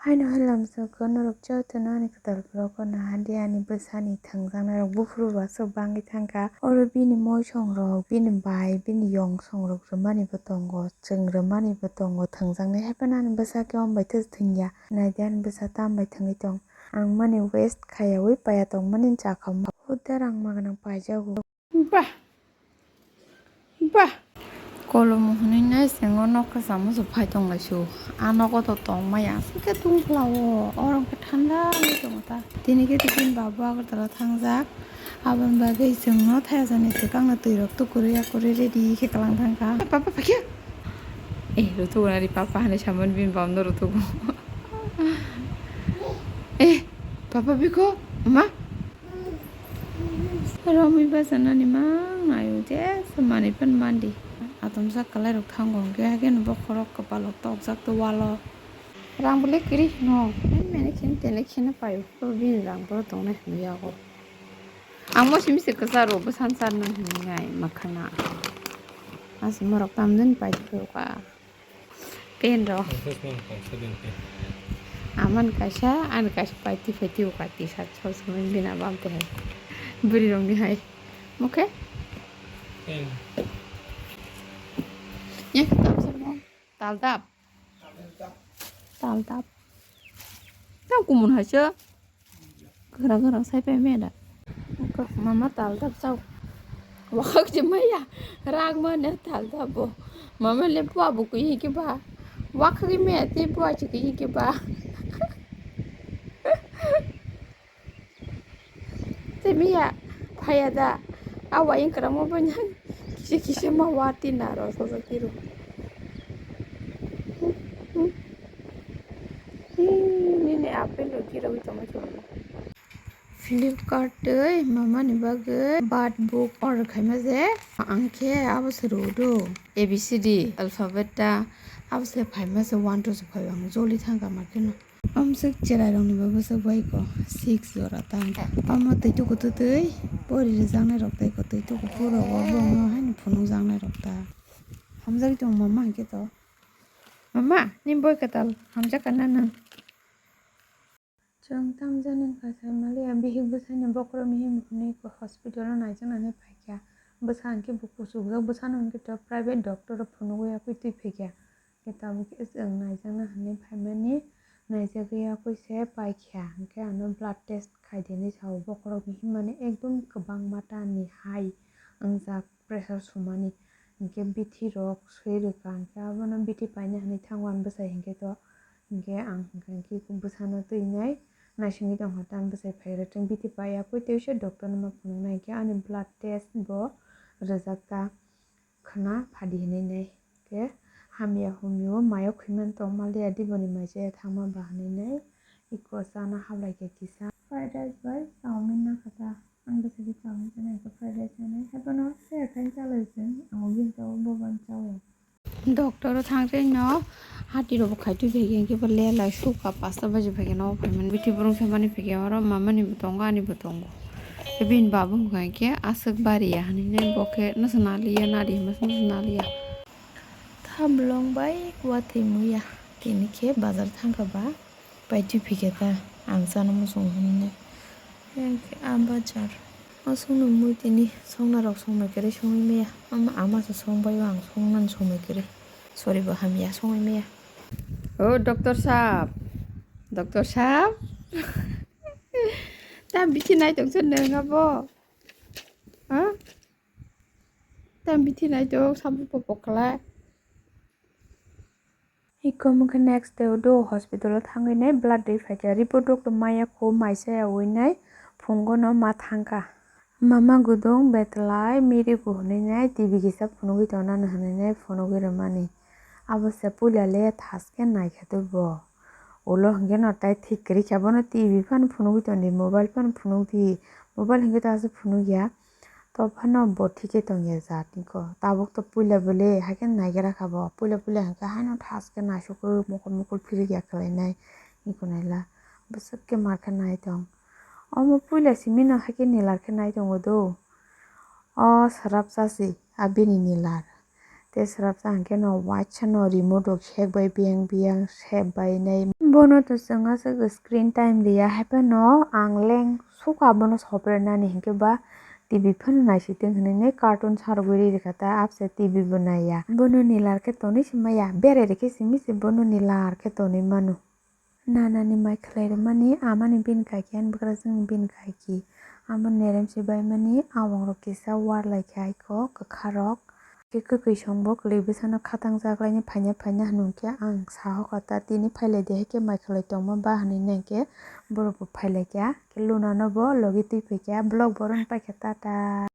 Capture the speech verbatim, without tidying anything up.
Haino hai lamsoko norok jotono ani kwtal vlog o nahardi, ani bwsani thwngjaknairok buphuru bo aswk bangwi thangkha. Oro bini moisongrok, bini bai, bini yongsongrok rwmani bo tongo, chwng rwmani bo tongo thwngjaknai, haiphano ani bwsa khe ombai tei thwngya. Naidi ani bwsa tambai thwngwi tong. Ang mani waste khayawi paya tongmani chakha hwdar ang maganang paijago. Bah. Bah. Kolom hwnwi nai swngo nokha samusu phai tong lai su. A nogo to tong maya aswk khe tungphla o. Oro khe thanda wngwi tongo ta. Tini khe tini babu Agartala thangjak. Aboni bagwi chwngno thayajani swkangno twi rok tukurwi akurwi ready khe kwlang thangkha. Papa phakhe. Eh, rutugo nari papa hwnwi samani bini bamno rutugo. Eh, papa bikho, ma? Romwi bacha nani mang naio, jesa manwi phan mandi. Atomsa kwlairok thango hwnkhe, haikhe no bokhorok kwpalo tokjak tei walo. Rang bwlwi kwrwi hino, hai mene khen tene kheno paio, bini rang bohrok tongnai hwnwi yago. Ang bo simi se kwcharo bwsan charno hwnwi nai mwkhana. Aswk morok tamjani paithakha. Pen rok. Ang kaisa, ani kaisa paiti phaiti uka tisa chosmani bina bam te hai. Bwrwi rokni hai. Mokhe? Pen. Yak tamsa mo. Taldap. Taldap. Tam kumun hai se. Kwrang kwrang sai pai meda. Mama taldap chao. Wakhak je maya. Rag mane taldap bo. Mama le bua bu kui ke ba. Wakhak me te bua chi kui ke ba. Te mia phaya da. Awa ing kwrang mo banya. Kisa kisa ma wati na ro so so kiru. Nini apple rok kiro wi tongma chwng. Flipkart tei mamani bagwi bath book order khaima je. Ang khe abo se rw do. A B C D alphabet ta abo se phaima se one two se phai ang joli thang kha market no. Amswk cherai rokni bagwi se bai ko six jora ta. Omo twi tuku twi pori rwjaknai rok tei ko twi tuku puro o bongno haino phunukjaknai rok ta. Hamjagwi tongo mama hinkhe to. Mama, ni boi kwtal hamjak kana nang? Chwng tamjani kaisa maliya bihik bwsani bokhorok mihim hwnwi hospital o naijaknani phaikha. Bwsa hinkhe bo kuchukjak, bwsano hinkhe to private doctor o phunugwi yakwi twi phaikha. Hinkhe tabuk khe chwng naijakna hwnwi phaimani, naijagwi yakwi se paikha. Hinkhe ano blood test khaidi hinwi sao, bokhorok mihim mani ekdom kwbangma ta ni high wngjak. Pressure sumani, hinkhe bithi rok swi rwkha, hinkhe abono bithi paina hinwi thango ani bwsai, hinkhe to, hinkhe ang hinkhe bwsano twinai naisingwi tongkha, tei ani bwsai phai rwthwng, bithi paiya koi tei se doctor no ma phunuknai, hinkhe ani blood test bo rwjakha khwna phadi hinwi nai, hinkhe hamya humya o mayo khwimani tongma liya di boni mai chaya thangma ba hinwi nai, iko chana hablaikha kisa. Fried rice bai chowmin nakha ta. Ang bwsai khe chowmin chana, eko fried rice chanai. Haiphano share khaina chalai chwng. Ang o bini tabuk bobo chao. Doctor o thang rwino hati rok bo khai twi phai khe, hinkhe bo le lai sukha pasta baji phai khe nogo phaimani. Bithi burung samani phai khe oro mamani bo tongo, ani bo tongo. Tei bini babu hwnkha hinkhe aswk bari ya hinwi bo khe no se naliya, nari hinma se no se naliya. Thamlong bai watwi muya. Tini khe bazar thangkha ba. Paitwi phikha ta, ang chana muchungo hwnwi. Yang khe a bajar. O songno mui tini songna rok songmai kwrwi songwi maya. Ama, ama se songbai o, ang songnani songmai kwrwi. Sorry bo hamya songwi maya. O doctor sahab. Doctor sahab. Ta bithi nai tong se nwng abo. Ha? Ta bithi nai tong sabu popok khlai. Iko mungkhe next day o do hospital o thangwi nai blood ri phaikha, report rok to maya kho maisa ya wi nai phungo no ma thangkha. Mama gudung betlai miri go hwnwi nai T V kisa phunugwi tongna hwnwi nai phunugwi rwmani. Abo se puila le thaskhe naikha tei bo. Ulo hwnkhe no tai thik kwrwi kha, bono T V phano phunugwi tongdi, mobile phano phunukdi, mobile hwnkhe ta aswk phunukya. To phano bo thikhe tongya jat ni ko. Tabuk to puila bwle haikhe naigra kha bo. Puila puila hwnkhe haino thaskhe naisugwi mokol mokol phirikya khwlainai. Iko naila bwswk khe mar khe nai tong. Omo puila simi no haikhe nilar khe nai tongo do. O swrapsa se a bini nilar. Tei swrapsa hwnkhe no waisa no remote rok sek bai biyang biyang sep bai nai. Bono to chwng aswk screen time liya, haiphano ang leng sukha bono sopre nani hinkhe ba T V phano naisitwng hinwi cartoon sarogwi ri rikha ta, abse T V bo naiya. Bono nilar khe tonwi se maya, bere rikhe simi se bono nilar khe tonwi mano. Nanani mai khlai rwmani amani bini kaki ani bwkrajwkni bini kaki. Amo nerem se baimani awangrok kisa war lai khe aiko kwkharok. Khe kwkwi songbo kwlwi bwsano khatang jaklaini phaina phaina hwnwi khe ang sahokha ta tini phailai di hai khe mai khlai tongma ba hwnwi nai khe borokbo phailaikha. Khe lunano bo logi twi phaikha, vlog bo rwng paikha, tata.